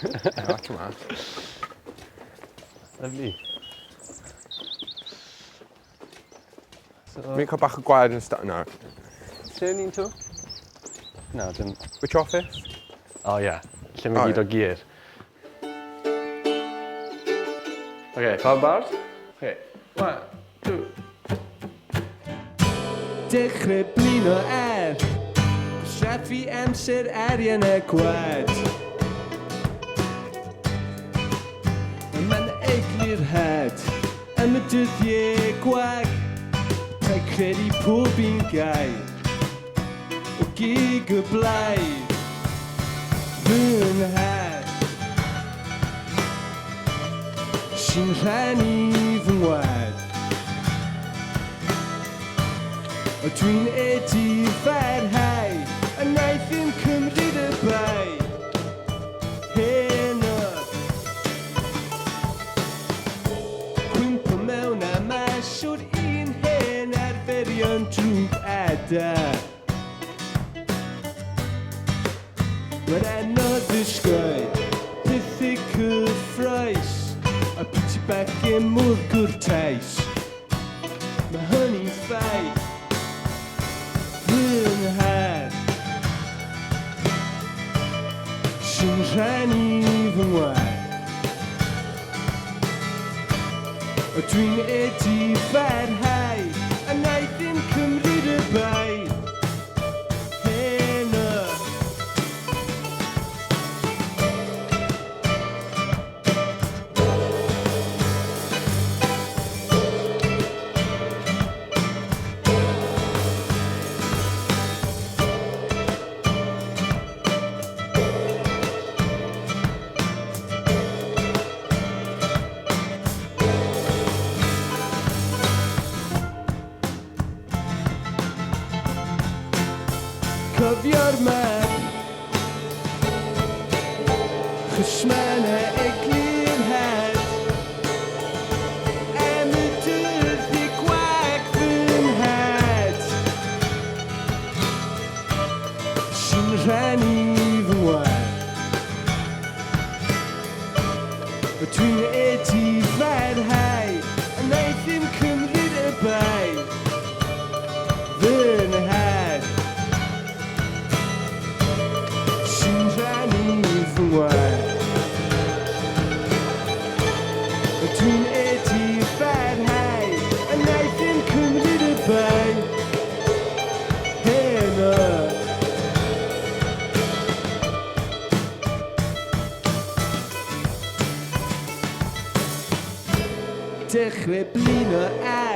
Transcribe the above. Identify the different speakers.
Speaker 1: Yeah, come on.
Speaker 2: Lovely. So...
Speaker 1: Mi'n cael bach o gwaed yn sta... No.
Speaker 2: Lle ni'n to? Na, dim...
Speaker 1: Which office?
Speaker 2: Oh, yeah. Lle mae
Speaker 1: Oh,
Speaker 2: gyd o gear. Oce, pawb barod? Oce, 1, 2...
Speaker 3: Dechrau blino ar Gwastraffu amser arian a gwaed. Mae'n eglurhad am y dyddiau gwag. Rhaid credu pob un gair o gig y blaid. Fy nhad sy'n rhannu fy ngwad. O dwi'n edifarhau, a wna i ddim cymryd y bai. Heno. Cwympo mewn a mas o'r un hen arferion drwg a da. Mae'n anodd ddisgwyl pethau cyffrous a piti bachgen mor gwrtais. Mae hynny'n ffaith. Fy nhad sy'n rhannu fy ngwad. O dwi'n edifarhau, a wna i ddim cymryd y bai. Heno. Cofio'r map. Chos ma' 'na eglurhad am y dyddiau gwag, fy nhad sy'n rhannu fy ngwad. Dwi'n edifarhau, a wna i ddim cymryd y bai. Fy nhad sy'n rhannu fy ngwad. Dwi'n edifarhau, a wna i ddim cymryd y bai. Heno. Dechrau blino ar